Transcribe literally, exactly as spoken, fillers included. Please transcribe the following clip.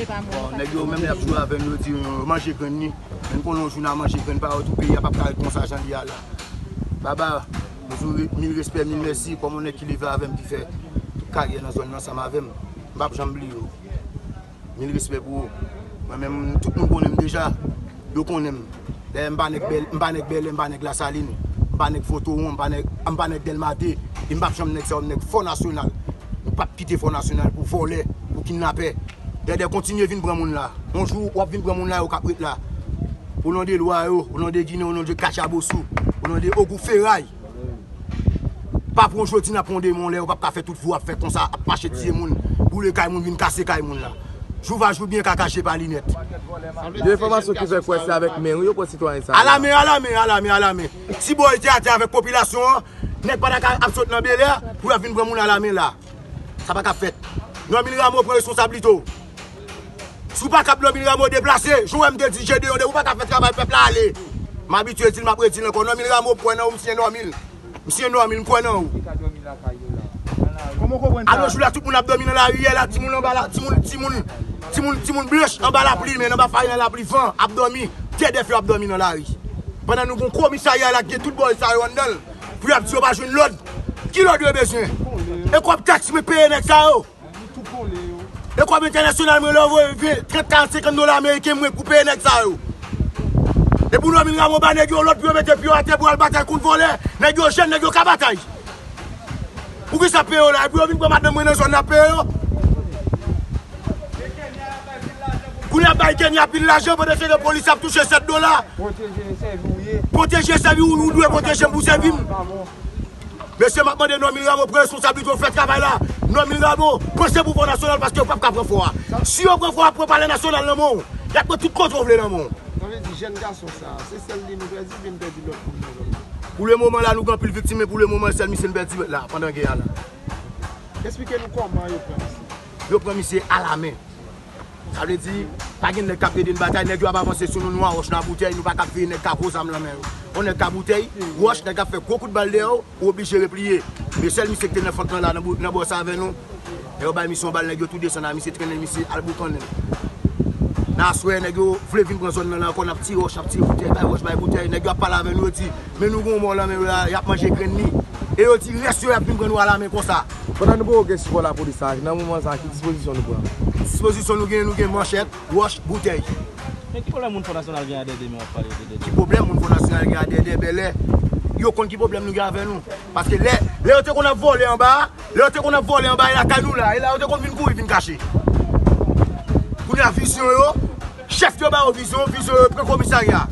Bon, nèg yo menm lè y ap jwe avè n, yo di yo manje grenn li. Men n konnen yon jou n a manje grenn pa yo tou, peyi a p ap ka ret konsa jan li ye a la. Baba, nou di w re- mil respè, mil mèsi, kòm yon nèg ki leve avè m, ki fè tout karyè nan zòn nan ansanm avè m. M p ap janm bliye w. Mil respè pou ou. Mwen menm, tout moun konnen m deja. Yo konnen m. Dayè, m pa nèg Bèl, m pa nèg Bèlè, m pa nèg Lasalin. M pa nèg Fotowon, m pa nèg, m pa nèg Dèlmate. E m p ap janm nèg sa yo, m nèg Fò Nasyonal. M p ap kite Fò Nasyonal pou vòlè, pou kidnapè. Dèdè, kontinye vin pran moun la. Yon jou, w ap vin pran moun la, yo k ap ret la. O non de lwa yo, o non de Ginen, o non de Katchabosou, o non de Ogou Feray. Pa pou yon jodi n ap pran yon demon lè yo p ap ka fè tout vi w ap fè konsa, ap mache tiye moun, boule kay moun, vin kase kay moun la. Jou va jou byen ka kache pa linèt. Gen enfòmasyon ki fè kwè se avèk men wi yo pran sitwayen sa yo. Alamen, alamen, alamen, alamen. Ti bòy te atè avèk popilasyon an, nèg pa ta ka ap sot nan Bèlè pou y ap vin pran moun alamen la. Sa pa ka fèt. Normil Rameau pran responsablite w. Si w pa kab Normil Rameau deplase, jan w wè m te di Jedeon de, ou pa ka fè travay pèp la ale. M abitye di l, m ap redi l ankò. Normil Rameau, m kwè nan ou, m siyen Normil. M siyen Normil, m kwè nan ou. Kòman w konprann sa? Alò, jou la, tout moun ap dòmi nan lari yè la, timoun anba la, timoun, timoun, timoun, timoun blanch anba lapli, men anba farin nan lapli, van, ap dòmi. Dèdè fè ap dòmi nan lari. Pandan nou gon komisarya la, ki gen tout bòy sa yo anndan l, pou y ap di yo pa jwenn lòd. Ki lòd yo bezwen? E kòb taks mwen peye nèg sa yo? E kòb entènasyonal mwen lè voye ven, trant, karant, senkant dola ameriken mwen pou peye nèg sa yo. E pou Normil Rameau ba nèg yo lòd pou yo mete pye yo atè pou al batay kont vòlè. Nèg yo jèn, nèg yo ka batay. Poukisa peye yo la? Epi yo vin pran madanm mwen nan zòn nan ap peye yo. Kounye a bay Kenya pil lajan pandan se ke polis ap touche sèt dola. Pwoteje e sèvi w ye. Pwoteje e sèvi w, ou dwe pwoteje m pou sèvi m. Mesye, m ap mande Normil Rameau pran responsablite w fè travay la. Normil Rameau, panse pou Fò Nasyonal paske yo p ap ka pran fò a. Si yo pran fò a, pran Palè Nasyonal nan men w. Y ap pran tout kote w vle nan men w. Sa vle di jèn gason sa, se sèl li nou pèdi, oubyen n pèdi lòt moun nan zòn nan? Pou le moman la, nou gen anpil viktim, men pou le moman, sèl misye n pèdi la, pandan gè a la. Esplike nou kòman yo pran misye. Yo pran misye alamen. Sa vle di, pa gen nèg k ap ede n batay, nèg yo ap avanse sou nou, nou a wòch, nou a boutèy, nou pa kab veye nèg k a gwo zam nan men yo. Yon nèg k a boutèy, wòch, nèg ap fè gwo kout bal dèyè w, ou oblije repliye. Men sèl misye ki te nan flank lan la, nan bò, nan bò sa avè nou, lè yo bay misye yon bal, nèg yo tou desann a misye, trennen misye, al boukannen l. Nan aswè, nèg yo vle vin pran zòn nan la ankò, n ap tire wòch, n ap tire boutèy, bay wòch, bay boutèy, nèg yo ap pale avè nou, yo di, men nou gon mò lan men yo la, y ap manje grenn li. E yo di rès yo y ap vin pran nou alamen konsa. Pandan nou poko gen sipò lapolis la, nan moman sa, ki dispozisyon nou pran? Dispozisyon nou gen, nou gen manchèt, wòch, boutèy. Men ki pwoblèm moun Fò Nasyonal gen a Dèdè, men w ap pale de Dèdè? Ki pwoblèm moun Fò Nasyonal gen a Dèdè, Bèlè? Yo konn ki pwoblèm nou gen avè nou. Paske lè, lè yo te konn ap vòlè anba a, lè yo te konn ap vòlè anba a, e lakay nou la, e la yo te konn vin kouri, vin kache. Kounye a vizyon yo, chèf yo ba yo vizyon, vizyon yo pran komisarya.